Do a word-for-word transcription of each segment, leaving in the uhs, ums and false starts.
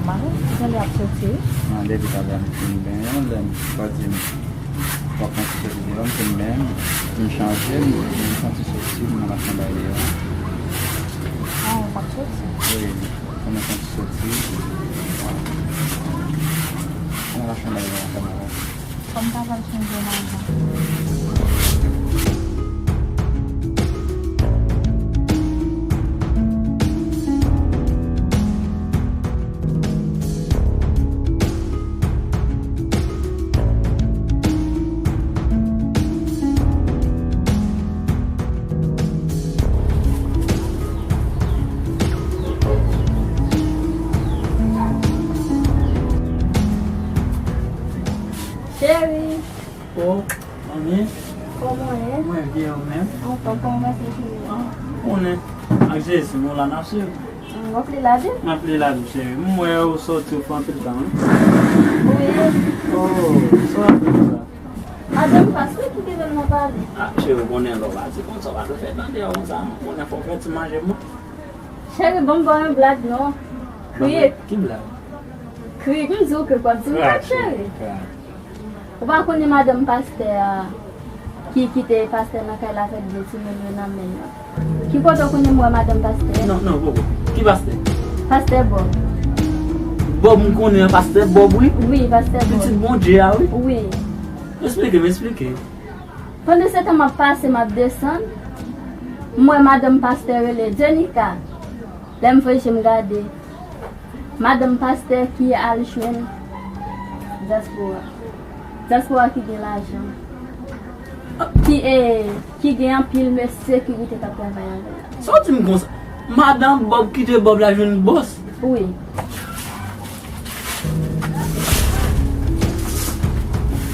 Mwen, jan li ap soti. Mwen, depi talè m fin benyen, lè m sòti, m pran ti soti deyò, m fin benyen, m chanje, m, m pran ti soti, m nan machann bagay deyò. Ah, ou pran soti? Wi, m pran ti soti. M nan machann bagay deyò, kòm avè. Kòm ta pral chanje lajan. Cheri. Oh, manmi. Kòman w ye? Mwen byen, ou menm? Anfòm, kòman pase jounen an? Ou konnen, ak Jezi, nou la n ap swiv. W ap li lavi? M ap li lavi, cheri. M wè ou sòti, ou fè anpil tan, wi. Wi. Oh, sa w ap fè sa? Madanm Pas wi ki te vin nan pale. Ah, cheri, ou konnen lè w pati konsa, w pa dwe fè tan deyò konsa, non. Ou konnen fò w fè ti manje pou mwen. Cheri, ban m ba w yon blag, non. Ban m kriye. Ki blag? Krik, m di w krik, w ap di m krak, cheri. Ou pa konnen madanm pastè a ki kite pastè nan kay la avèk de timoun yo nan men yo? Ki kote w konnen m wè madanm pastè? Non, non, poko. Ki pastè? Pastè Bòb. Bòb, m konnen an, pastè Bòb, wi. Wi, pastè Bòb. Pitit Bondye a, wi. Wi. Esplike m, esplike. Pandan se tan m ap pase, m ap desann, m wè madanm pastè rele Jenika. Lè m voye je m gade, madanm pastè ki al jwenn dyaspora. Dyaspora ki gen lajan. Ki, e, ki gen anpil mesye ki rete k ap travay avè l. Sa w di m konsa? Madanm Bòb kite Bòb la jwenn bòs? Wi.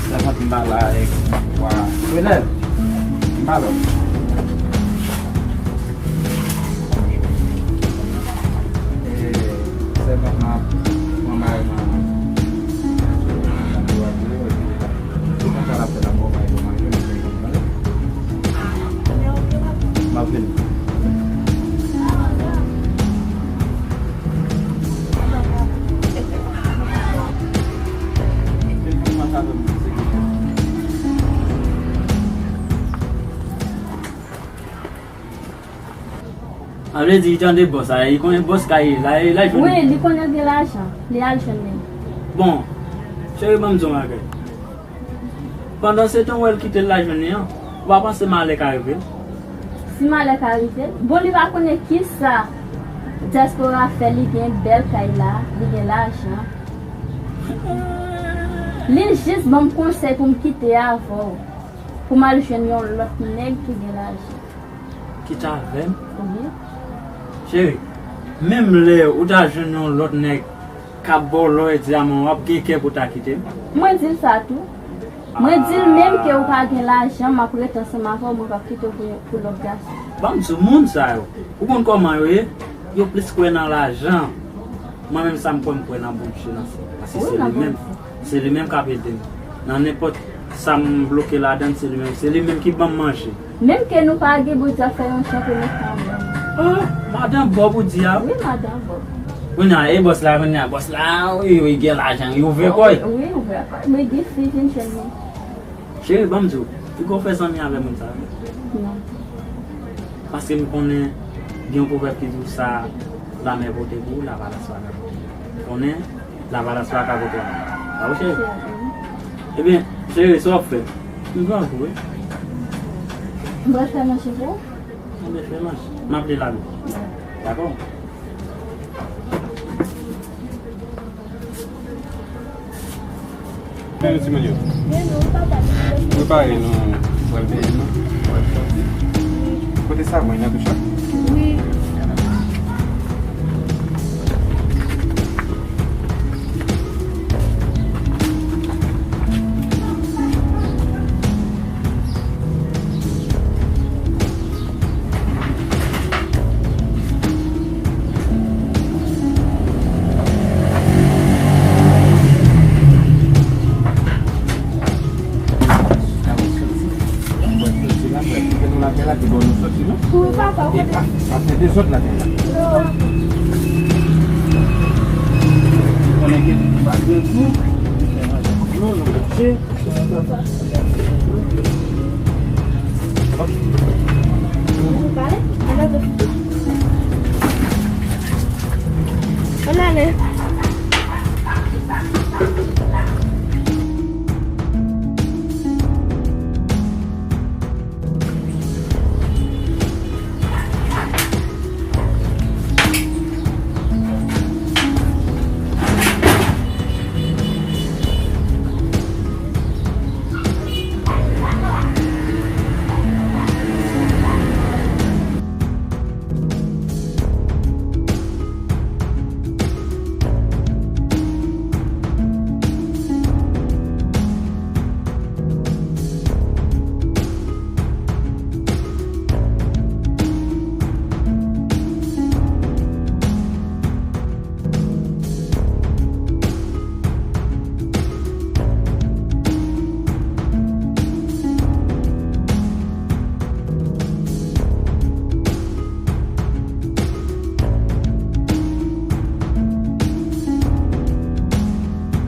Sèvant m pa la avèk wa. Renèl, m pa la. E, sèvant m ap pran bagay nan, nan dlo a pou ou, epi se konsa l ap fè l ap ba w bagay pou manje, mwen se konn manje. M ap vini. A vle di, li tande bòs la, li konnen bòs kay la, li la jwenn. Wi, li konnen gen lajan, li al jwenn li. Bon, cheri, ban m di w yon bagay. Pandan se tan w wè l kite l la jwenn li an, ou pa panse malè ka rive l? Si malè ka rive l? Bon, li pa konnen kisa dyaspora fè, li gen bèl kay la, li gen lajan. Li jis ban m konsèy pou m kite avè w, pou m al jwenn yon lòt nèg ki gen lajan. Kite avè m? Wi. Cheri, menm lè ou ta jwenn yon lòt nèg k ap ba w lò e dyaman, w ap gen kè pou ta kite l? Mwen di l sa tou. Mwen di l menm ke ou pa gen lajan, m ap ret ansanm avè w, mwen p ap kite w pou, pou lòt gason. Ban m di w, moun sa yo, ou konn kòman yo ye? Yo plis kwè nan lajan. Mwen menm sa m kwè, m kwè nan Bondye nan sa. Paske se li menm. Se li menm k ap ede m. Nan nenpòt sa m bloke ladan l, se li menm, se li menm ki ban m manje. Menm ke nou pa gen, Bondye ap fè yon jan pou nou fè anba. Ah, madanm Bòb ou di a? Wi, madanm Bòb. Kounye a, e bòs la, kounye a, bòs la, wi, wi, gen lajan, li ouvè kò l. Wi, ouvè kò l. Men gen fi vin jwenn li. Cheri, ban m di w, piga w fè zanmi avè moun sa yo. Non. Paske m konnen gen yon pwovèb ki di w sa lanmè pote pou ou, lavalas pa ka pote. Konnen lavalas pa ka pote lanmè. Pa vre, cheri? Cheri, wi. Ebyen, cheri, sa w ap fè? M pran pou ou, wi. M pral fè manje pou ou? Ebyen, fè manje. M ap li lavi. Dakò? Men nou timoun yo. Prepare nou pral benyen nou. Kote savon nan douch la? Wi. Wi, papa, kote? Ap fè dezòd lakay la. Non. Ann ale.